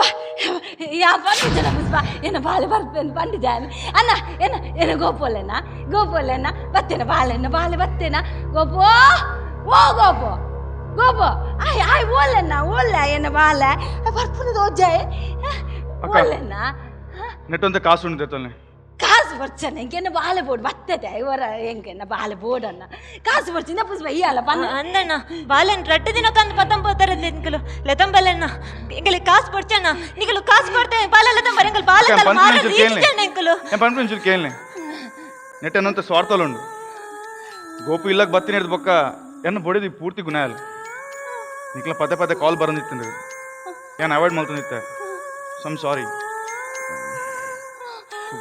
ಯಾ ಪಂಡಿಜನ ಪುಷ್ಪ ಏನ ಬಾಲೆ ಬರ್ಪೇನು ಪಂಡಿಜಾನ ಅಣ್ಣ ಏನ ಏನ ಗೋಪೋಲೆನಾ ಗೋಪೋಲೆನಾ ಬತ್ತೇನ ಬಾಲೆನ ಬಾಲೆ ಬತ್ತೇನ ಗೋಪೋ ಓ ಗೋಪೋ ಗೋಪೋ ಆಯ್ ಆಯ್ ಓಲೆನಾ ಓಲೆ ಏನ ಬಾಲೆ ಬರ್ಪುನದ ಓಜಾಯ್ ಓಲೆನಾ ನೆಟ್ಟೊಂತೆ ಕಾಸು ಉಂಟು ತೊಲ್ನೆ ಕಾಸು ಬರ್ಚನ ಎಂಕೆನ ಬಾಲೆ ಬೋರ್ಡ್ ಬತ್ತತೆ ಇವರ ಎಂಕೆನ ಬಾಲೆ ಬೋರ್ಡನ್ನ ಕಾಸು ಬರ್ಚಿನ ಪುಷ್ಪ ಇಯ್ಯಲ್ಲ ಪನ್ನ ಅಂದಣ್ಣ ಬಾಲೆನ್ ರಡ್ಡು ದಿನಕ್ಕಂದು ಪತ್ತಂಬೋತಾರೆ ಎಂಕಲು ಲೆತಂಬಲೆನ್ನ ಎಂಕಲಿ ಕಾಸು ಕೊಡ್ಚಣ್ಣ ನಿಗಲು ಕಾಸು ಕೊಡ್ತೇವೆ ಬಾಲೆ ಲೆತಂಬರ ಎಂಕಲು ಬಾಲೆ ಎಂಕಲು ಪಂಪು ಕೇಳನೆ ನೆಟ್ಟನ್ನಂತ ಸ್ವಾರ್ಥಲುಂಡು ಗೋಪು ಇಲ್ಲಕ್ಕೆ ಬತ್ತಿನ ಹಿಡ್ದು ಬೊಕ್ಕ ಎನ್ನ ಬೊಡಿದು ಪೂರ್ತಿ ಗುಣಾಯಲ್ ನಿಕ್ಲ ಪದೇ ಪದೇ ಕಾಲ್ ಬರಂದಿತ್ತು ಏನು ಅವಾಯ್ಡ್ ಮಾಡ್ತಂದಿತ್ತೆ ಸಮ್ ಸಾರಿ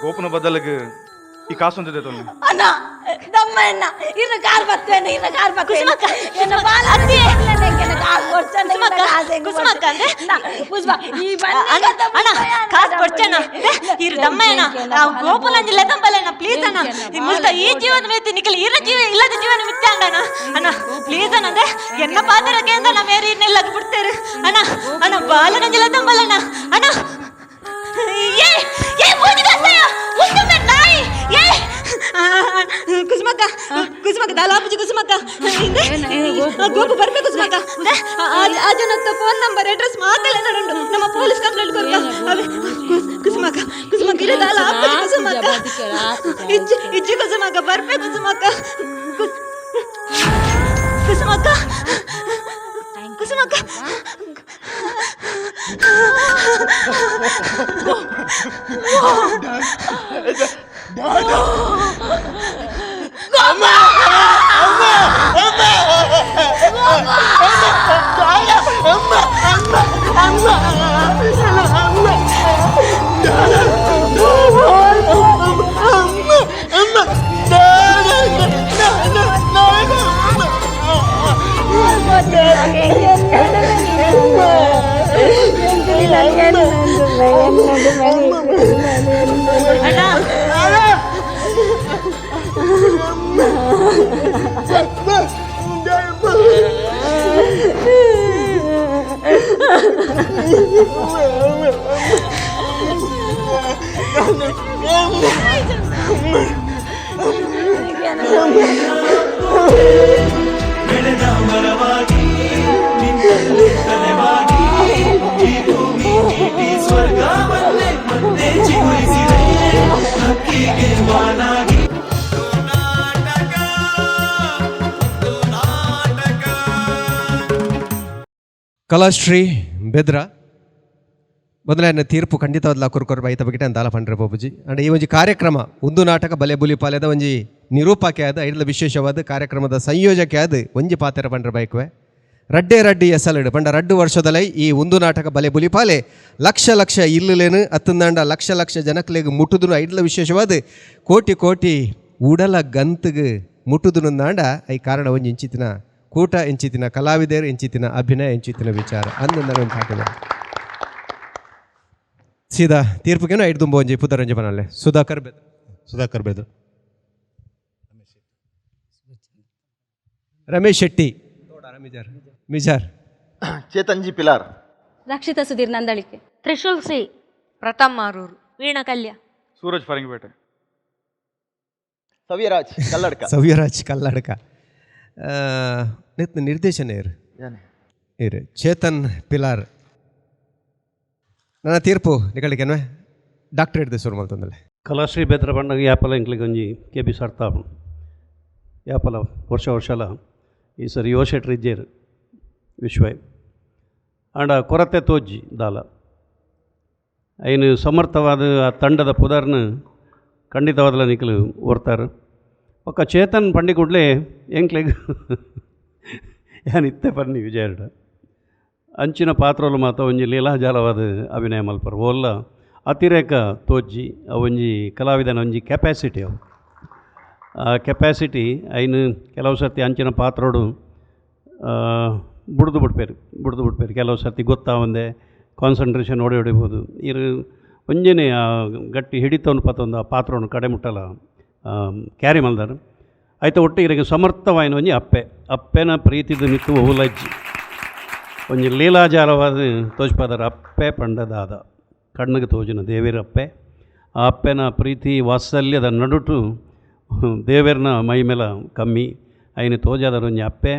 ಗೋಪುನ ಬದಲಿಗೆ ಈ ಕಾಸು ಅಂತಿದ್ದೆ ತೊಲ್ನೆ ಅಣ್ಣ ದಮ್ಮಣ್ಣ ಇನ್ನು ಕಾರ್ ಬರ್ತೇನೆ ಇನ್ನು ಕಾರ್ ಬರ್ತೇನೆ ಎನ್ನ ಬಾಲ ಎಂಕೆನ ಕಾರ್ ಕೊಡ್ಚಣ್ಣ ಕುಸುಮಕ್ಕ ಅಂದ್ರೆ ಪುಷ್ಪ ಈ ಅಣ್ಣ ಕಾಸು ಕೊಡ್ಚಣ್ಣ ಇರ್ ದಮ್ಮಯ್ಯನ ಗೋಪುಲಂಜಿ ಲೆದಂಬಲಣ್ಣ ಪ್ಲೀಸ್ ಅಣ್ಣ. ಈ ಮುಲ್ತ ಈ ಜೀವನ ಮಿತ್ತಿ ನಿಖಲ್ ಇರ ಜೀವ ಇಲ್ಲದ ಜೀವನ ಮಿತ್ತೆ ಅಣ್ಣ. ಅಣ್ಣ ಪ್ಲೀಸ್ ಅಣ್ಣ, ಅಂದ್ರೆ ಎನ್ನ ಪಾತ್ರಕ್ಕೆ ಅಂತ ನಮ್ಮ ಮೇರಿ ಇನ್ನೆಲ್ಲ ಬಿಡ್ತೇರು ಅಣ್ಣ. ಅಣ್ಣ ಬಾಲನಂಜಿ ಲೆದಂಬಲಣ್ಣ ಅಣ್ಣ. ಏ ಏ ಬೂದಿ ದಾಸಯ್ಯ ಉತ್ತಮ ನಾಯಿ. ಏ ಕುಸುಮಕ್ಕ, ಕುಸುಮಕ್ಕ ದಾಲಾಪುಜಿ ಕುಸುಮಕ್ಕ, ಗೋಪು ಬರ್ಬೇಕು ಕುಸುಮಕ್ಕ. ಆ ಜನತ್ತ phone number address ಮಾತೆಲ್ಲ ನಡುಂಡು, ನಮ್ಮ ಪೊಲೀಸ್ ಕಂಪ್ಲೇಂಟ್ ಕೊರ್ಕ. ಅವೇ ಕುಸುಮಕ್ಕ, ಕುಸುಮಕ್ಕ ಇರ ದಾಲಾಪುಜಿ ಕುಸುಮಕ್ಕ, ಇಜ್ಜಿ ಇಜ್ಜಿ ಕುಸುಮಕ್ಕ ಬರ್ಬೇಕು ಕುಸುಮಕ್ಕ. ಕುಸುಮಕ್ಕ, ಕುಸುಮಕ್ಕ. ಅಣ್ಣ ಕಲಾಶ್ರೀ ಬೆದ್ರ ಮೊದಲನೇ ತೀರ್ಪು ಖಂಡಿತವಾದ ಕುರ್ಕೊರ್ ಬೈತ ಬಗ್ಗೆ ಅಂದಾಲ ಪಂಡ್ರೆ ಬಾಬುಜಿ. ಅಂಡ್ ಈ ಒಂಜಿ ಕಾರ್ಯಕ್ರಮ ಒಂದು ನಾಟಕ ಬಲೆ ಬುಲಿ ಪಾಲೆದ ಒಂಜಿ ನಿರೂಪಕೆ ಆದ ಐಡ್ಲ ವಿಶೇಷವಾದ ಕಾರ್ಯಕ್ರಮದ ಸಂಯೋಜಕೆ ಆದ ಒಂಜಿ ಪಾತೆರ ಪಂಡ್ರೆ ಬೈಕ್ವೆ. ರಡ್ಡೆ ರಡ್ಡಿ ಎಸಲಿಡು ಪಂಡ ರಡ್ಡು ವರ್ಷದಲೈ ಈ ಒಂದು ನಾಟಕ ಬಲೆ ಬುಲಿಪಾಲೆ ಲಕ್ಷ ಲಕ್ಷ ಇಲ್ಲುಲೇನು ಅತ್ತಂದಾಂಡ ಲಕ್ಷ ಲಕ್ಷ ಜನಕ್ಲೆಗ್ ಮುಟ್ಟುದುನು ಐಡ್ಲ ವಿಶೇಷವಾದ ಕೋಟಿ ಕೋಟಿ ಉಡಲ ಗಂತುಗು ಮುಟ್ಟುದುನುಂದಾಂಡ I ಕಾರಣ ಒಂಜಿ ಇಂಚಿತಿನ ಕೂಟ, ಇಂಚಿತಿನ ಕಲಾವಿದರು, ಇಂಚಿತಿನ ಅಭಿನಯ, ಇಂಚಿತಿನ ವಿಚಾರ ಅಂದಂದ ಒಂದು ಪಾಠದ ಸೀದಾ ತೀರ್ಪುಗೇನು ಐದು ದುಂಬ ಒಂಜಿ ಪುದರಂಜಿ ಬನಲ್ಲೆ. Sudhakar Bedra. Sudhakar Bedra. Ramesh Shetty Mijar. Mijar. Chetan G Pilar. Rakshita Sudhir Nandalike. Trishul C. Pratham Maroor. Veena Kalya. Suraj Farangipete. Savyaraj Kalladka. Savyaraj Kalladka. ನೆತ್ನ ನಿರ್ದೇಶನ ಇರು ಇರು ಚೇತನ್ ಪಿಲಾರ್. ನನ್ನ ತೀರ್ಪು ನಿಕಳಿಕೆನ್ವೆ ಡಾಕ್ಟರೇಟ್ ಶುರು ಮಲ್ತಂದಲೆ. ಕಲಾಶ್ರೀ ಬೆದ್ರ ಬಣ್ಣಗೆ ಯಾಪಲ ಎಂಕ್ಲಿಗೆ ಒಂಜಿ ಕೆ ಬಿ ಸರ್ತಾಪು ಯಾಪಲ ವರ್ಷ ವರ್ಷಲ ಈ ಸರಿ ಯುವ ಶೆಟ್ರ್ ಇಜ್ಜೇರು ವಿಶ್ವ ಆಂಡ ಕೊರತೆ ತೋಜ್ಜಿ ದಾಲ ಐನು ಸಮರ್ಥವಾದ ಆ ತಂಡದ ಪುದರ್ನ ಖಂಡಿತವಾದಲ ನಿಕ್ಲು ಓರ್ತಾರು. ಒಕ್ಕ ಚೇತನ್ ಪಂಡಿ ಕೂಡಲೇ ಎಂಕ್ಲೆಗ್ ಯಾನ್ ಇತ್ತೆ ಪನ್ನಿ ವಿಜಯಡ ಅಂಚಿನ ಪಾತ್ರಲು ಮಾತ ಒಂಜಿ ಲೀಲಾಜಾಲವಾದ ಅಭಿನಯ ಮಲ್ಪರು ಓಲ್ಲ ಅತಿರೇಕ ತೋಜ್ಜಿ ಅವೊಂಜಿ ಕಲಾವಿದನ ಒಂಜಿ ಕೆಪಾಸಿಟಿ ಅವು ಆ ಕೆಪಾಸಿಟಿ ಐನು ಕೆಲವು ಸರ್ತಿ ಅಂಚಿನ ಪಾತ್ರೋಡು ಬುಡ್ದು ಬಿಡ್ಪೇರು ಬುಡ್ದು ಬಿಡ್ಪೇರು ಕೆಲವು ಸರ್ತಿ ಗೊತ್ತಾವಂದೆ ಕಾನ್ಸಂಟ್ರೇಷನ್ ಓಡಿ ಹೊಡಿಬೋದು. ಇರು ಒಂಜೆನೆ ಆ ಗಟ್ಟಿ ಹಿಡಿತವನು ಪತ್ತೊಂದು ಆ ಪಾತ್ರವನ್ನು ಕಡೆ ಮುಟ್ಟಲ ಕ್ಯಾರಿ ಮಲ್ದಾರು ಆಯ್ತು. ಒಟ್ಟು ಇರಗೆ ಸಮರ್ಥವಾಯಿನ ಒಂಜಿ ಅಪ್ಪೆ ಅಪ್ಪೆನ ಪ್ರೀತಿದ ಮಿತ್ತು ಓಲಜ್ಜಿ ಒಂಜಿ ಲೀಲಾಜಾಲವಾದ ತೋಜ್ಪಾದರ ಅಪ್ಪೆ ಪಂಡದಾದ ಕಣ್ಣಿಗೆ ತೋಜಿನ ದೇವಿರ ಅಪ್ಪೆ ಆ ಅಪ್ಪೆನ ಪ್ರೀತಿ ವಾತ್ಸಲ್ಯದ ನಡುಟು ದೇವೆರ್ನ ಮೈ ಮೇಲ ಕಮ್ಮಿ ಐನ ತೋಜಾದರ ಒಂಜಿ ಅಪ್ಪೆ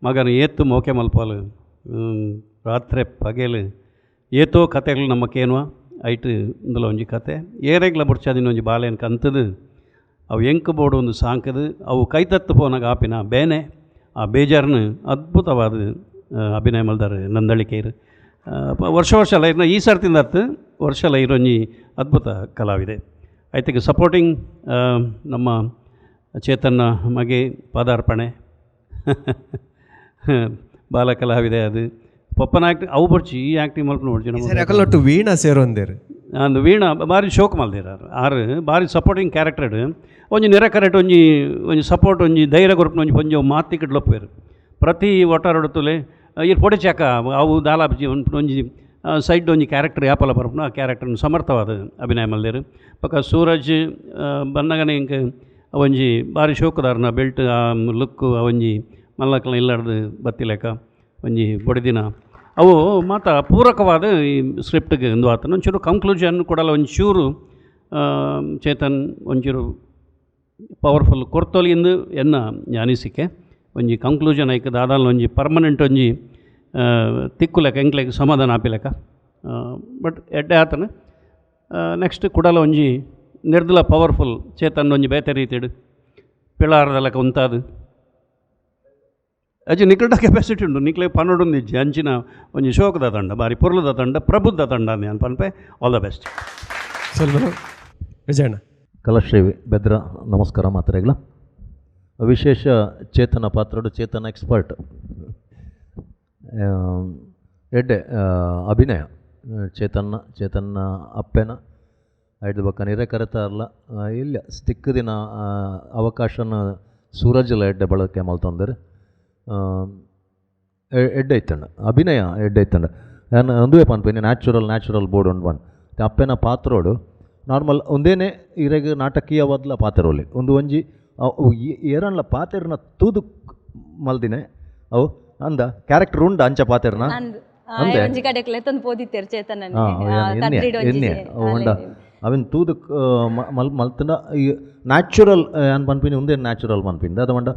ಮಗನ ಏತ್ತು ಮೋಕೆ ಮಲ್ಪಾಲು ರಾತ್ರಿ ಪಗೆಲು ಏತೋ ಕತೆಗಳು ನಮ್ಮಕ್ಕೇನುವ ಐಟ್ ಇಂದುಲ ಒಂಜಿ ಕತೆ ಏರೆಗ್ಲ ಬುಡ್ಚಾದಿನ ಒಂಜಿ ಬಾಲೆನ್ ಕಂತದು ಅವು ಎಂಕು ಬೋಡು ಒಂದು ಸಾಂಕದು ಅವು ಕೈತತ್ತು ಪೋನಾಗ ಆಪಿನ ಬೇನೆ ಆ ಬೇಜಾರನ್ನು ಅದ್ಭುತವಾದ ಅಭಿನಯ ಮಲ್ದಾರೆ ನಂದಳಿಕೇರು. ವರ್ಷ ವರ್ಷ ಅಲ್ಲ ಇನ್ನು ಈ ಸರ್ತಿಂದ ಅರ್ಥ ವರ್ಷ ಅಲ್ಲ ಇರೊಂಜಿ ಅದ್ಭುತ ಕಲಾವಿದೆ. ಐತಿಗೆ ಸಪೋರ್ಟಿಂಗ್ ನಮ್ಮ ಚೇತನ್ನ ಮಗೆ ಪಾದಾರ್ಪಣೆ ಬಾಲ ಕಲಾವಿದೆ ಅದು ಪಪ್ಪನ ಆ್ಯಕ್ಟ್ ಅವು ಬರ್ಚಿ ಈ ಆ್ಯಕ್ಟಿಂಗ್ ಮಲ್ಪ ನೋಡ್ಚಿ ಸರಿ ಅಕಲೊಟ್ಟು ವೀಣಾ ಸೇರೊಂದೇರು ಅಂದು ವೀಣಾ ಭಾರಿ ಶೋಕ್ ಮಲ್ದಿರ ಆರು ಭಾರಿ ಸಪೋರ್ಟಿಂಗ್ ಕ್ಯಾರೆಕ್ಟರ್ ಒಂಜಿ ನಿರಕರೆಟ್ ಒಂಜಿ ಒಂಜಿ ಸಪೋರ್ಟ್ ಒಂಜಿ ಧೈರ್ಯ ಕೊರ್ಪುನ ಒಂಜಿ ಒಂಜಿ ಮಾತಿಕಿಡ್ಲೊಪ್ಪೇರು ಪ್ರತಿ ಒಟ್ಟಾರೊಡುತ್ತಲೆ ಈರ್ ಪೊಡೆ ಚಾಕ ಅವು ದಾಲಾಬ್ಜಿ ಒಂಜಿ ಸೈಡ್ ಒಂಜಿ ಕ್ಯಾರೆಕ್ಟರ್ ಯಾಪಲ ಪರ್ಪುನ ಆ ಕ್ಯಾರೆಕ್ಟರ್ನ ಸಮರ್ಥವಾದ ಅಭಿನಯ ಮಲ್ದೆರ್. ಬೊಕ್ಕ ಸೂರಜ್ ಬನ್ನಗನೆ ಎಂಕ್ ಒಂಜಿ ಬಾರಿ ಶೋಕುದಾರ್ನ ಬೆಲ್ಟ್ ಆ ಲುಕ್ ಒಂಜಿ ಮಲ್ಲಕ್ಲ ಇಲ್ಲಡ್ದು ಬತ್ತಿಲೆಕ ಒಂಜಿ ಬೊಡೆದಿನ ಅವು ಮಾತ ಪೂರಕವಾದ ಈ ಸ್ಕ್ರಿಪ್ಟ್ಗೆ ಉಂದು ಆತನ ಒಂಚೂರು ಕಂಕ್ಲೂಷನ್ ಕೊಡಲ ಒಂಚೂರು ಚೇತನ್ ಒಂಚೂರು ಪವರ್ಫುಲ್ ಕೊರ್ತೊಲಿಂದು ಎನ್ನ ಅನಿಸಿಕೆ. ಒಂಜಿ ಕಂಕ್ಲೂಷನ್ ಐಕ್ ದಾದಾಲ ಒಂಜಿ ಪರ್ಮನೆಂಟ್ ಒಂಜಿ ತಿಕ್ಕುಲೆಕ ಎಂಕ್ಲೆಗ್ ಸಮಾಧಾನ ಆಪಿಲೆಕ. ಬಟ್ ಎಡ್ಡೆ ಆತನ. ನೆಕ್ಸ್ಟ್ ಕುಡಲ ಒಂಜಿ ನಿರ್ದಲ ಪವರ್ಫುಲ್ ಚೇತನ್ ಒಂಜಿ ಬೇತೆ ರೀತಿಡ್ ಪಿಳಾರದ ಲೆಕ್ಕ ಉಂತಾದ್ ಅಜ್ಜಿ ನಿಕಲ್ಡ ಕೆಪಾಸಿಟಿ ಉಂಡು ನಿಕ್ಲೆ ಪನೊಡೊಂದು ಇಜ್ಜಿ ಅಂಚಿನ ಒಂಜಿ ಶೋಕದ ತಂಡ ಬಾರಿ ಪೊರ್ಲುದ ತಂಡ ಪ್ರಬುದ್ಧ ತಂಡ ಅಂದ್ ಪನ್ಪೆ. All the best. Vijayanna. Kalashree Bedra ನಮಸ್ಕಾರ ಮಾತ್ರೆಗಳ. ವಿಶೇಷ ಚೇತನ ಪಾತ್ರಡು ಚೇತನ ಎಕ್ಸ್ಪರ್ಟ್ ಎಡ್ಡೆ ಅಭಿನಯ ಚೇತನ್ನ ಚೇತನ್ನ ಅಪ್ಪೆನ ಐದು ಬೊಕ್ಕ ನಿರೆ ಕರೆತಾರಲ ಇಲ್ಲ ಸ್ಟಿಕ್ ದಿನ ಅವಕಾಶನ ಸೂರಜ್ಲ ಎಡ್ಡೆ ಬಳಕೆ ಮಲ್ತೊಂದರೆ ಎಡ್ಡೆ ಇತ್ತಂಡ ಅಭಿನಯ ಎಡ್ಡೆ ಇತ್ತಂಡ. ನಾನು ಅಂದುವೆ ಪನ್ಪಿನಿ ನ್ಯಾಚುರಲ್ ನ್ಯಾಚುರಲ್ ಬೋರ್ಡ್ ಉಂಡು ಪಂಡ್ ಅಪ್ಪೆನ ಪಾತ್ರೋಡು ನಾರ್ಮಲ್ ಒಂದೇನೆ ಇರೆಗ್ ನಾಟಕೀಯವಾದ್ಲ ಪಾತೆರೋಲಿ ಒಂದು ಒಂಜಿ ಏರನ್ಲ ಪಾತೆರ್ನ ತೂದು ಮಲ್ದಿನೆ ಅವು ಅಂದ ಕ್ಯಾರೆಕ್ಟರ್ ಉಂಡ ಅಂಚ ಪಾತೆರ್ನ ಅಂದೆ ಒಂಜಿ ಕಡೆಕ್ಲೆ ತಂದು ಪೋದಿತ್ತೆರ್ ಚೇತನನ್ ಎನ್ನೆ ಉಂಡ ಅವಿನ್ ತೂದು ಮಲ್ ಮಲ್ತನ ಈ ನ್ಯಾಚುರಲ್ ಅನ್ ಪನ್ಪಿನಿ ಉಂದೇ ನ್ಯಾಚುರಲ್ ಪನ್ಪಿನಿ ಅದ ಪಂಡ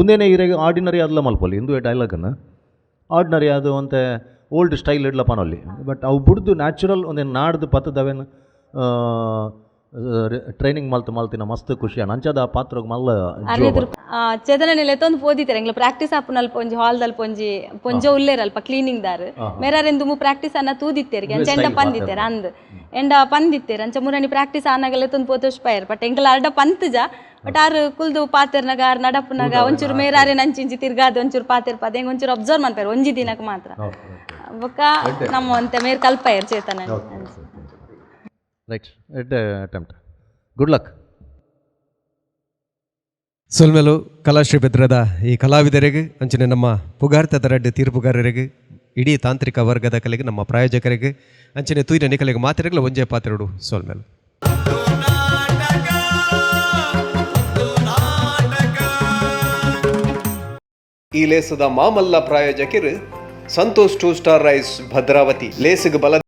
ಉಂದೇನೆ ಇರೆಗ್ ಆರ್ಡಿನರಿ ಆದ್ಲ ಮಲ್ಪೊಲಿ ಇಂದುವೆ ಡೈಲಾಗನ್ನು ಆರ್ಡಿನರಿ ಅದು ಒಂತೆ ಓಲ್ಡ್ ಸ್ಟೈಲ್ ಇಡ್ಲ ಪನೊಲಿ ಬಟ್ ಅವು ಬುಡ್ದು ನ್ಯಾಚುರಲ್ ಒಂದೇ ನಾಡ್ದು ಪತ್ತದವೇನು ಟ್ರೈನಿಂಗ್ ಮಲ್ತು ಮಲ್ತಿನ ಮಸ್ತ್ ಖುಷಿ ಅಂಚದ ಆ ಪಾತ್ರಗ್ ಮಲ್ಲ ಚೇತನ ಲೆತ್ತೊಂದು ಪೋದಿತ್ತೆರ್ ಎಂಗ್ಲ ಪ್ರಾಕ್ಟೀಸ್ ಆಪುನಲ್ಪ ಒಂಜಿ ಹಾಲ್ ದಲ್ಪ ಒಂಜಿ ಪೊಂಜೊ ಉಲ್ಲೇರ್ ಅಲ್ಪ ಕ್ಲೀನಿಂಗ್ ದಾರ್ ಮೇರಾರೆಂದು ಪ್ರಾಕ್ಟೀಸ್ ಅನ್ನ ತೂದಿತ್ತೆರ್ ಅಂಚ ಎಂಡ ಪಂದಿತ್ತೆರ್ ಅಂದ್ ಎಂಡ ಪಂದಿತ್ತೆರ್ ಅಂಚ ಮುರಣಿ ಪ್ರಾಕ್ಟೀಸ್ ಆನಾಗ ಲೆತ್ತೊಂದು ಪೋತೋಶ್ ಪೈರ್ ಬಟ್ ಎಂಕಲ ಅರ್ಡ ಪಂತುಜ ಬಟ್ ಆರು ಕುಲ್ದು ಪಾತೆರ್ನಗ ಆರ್ ನಡಪುನಗ ಒಂಚೂರು ಮೇರಾರೆ ನಂಚಿಂಚಿ ತಿರ್ಗಾದ್ ಒಂಚೂರು ಪಾತೆರ್ ಪಾತೆ ಎಂಗ್ ಒಂಚೂರು ಅಬ್ಸರ್ವ್ ಮನ್ಪೇರ್ ಒಂಜಿ ದಿನಕ್ಕೆ ಮಾತ್ರ ಬೊಕ್ಕ ನಮ್ಮ ಒಂತೆ ಮೇರ್ ಕಲ್ಪಯೆರ್ ಚೇತನ. ರೈಟ್ ಎಡ್ಡೆ ಅಟೆಂಪ್ಟ್ ಗುಡ್ ಲಕ್. ಸೊಲ್ಮೆಲು ಕಲಾಶ್ರೀ ಬೆದ್ರದ ಈ ಕಲಾವಿದರಿಗೆ ಅಂಚನೆ ನಮ್ಮ ಪುಗಾರ್ತದ ರಡ್ಡ್ ತೀರ್ಪುಗಾರರಿಗೆ ಇಡೀ ತಾಂತ್ರಿಕ ವರ್ಗದ ಕಲೆಗೆ ನಮ್ಮ ಪ್ರಾಯೋಜಕರಿಗೆ ಅಂಚನೆ ತೂಯಿನ ನಿಕಲೆಗೆ ಮಾತೆರೆಗ್ಲ ಒಂಜೇ ಪಾತ್ರೆಡು ಸೊಲ್ಮೆಲು. ಈ ಲೇಸದ ಮಾಮಲ್ಲ ಪ್ರಾಯೋಜಕರು Santosh two star rice Bhadravati ಲೇಸಿಗೆ ಬಲ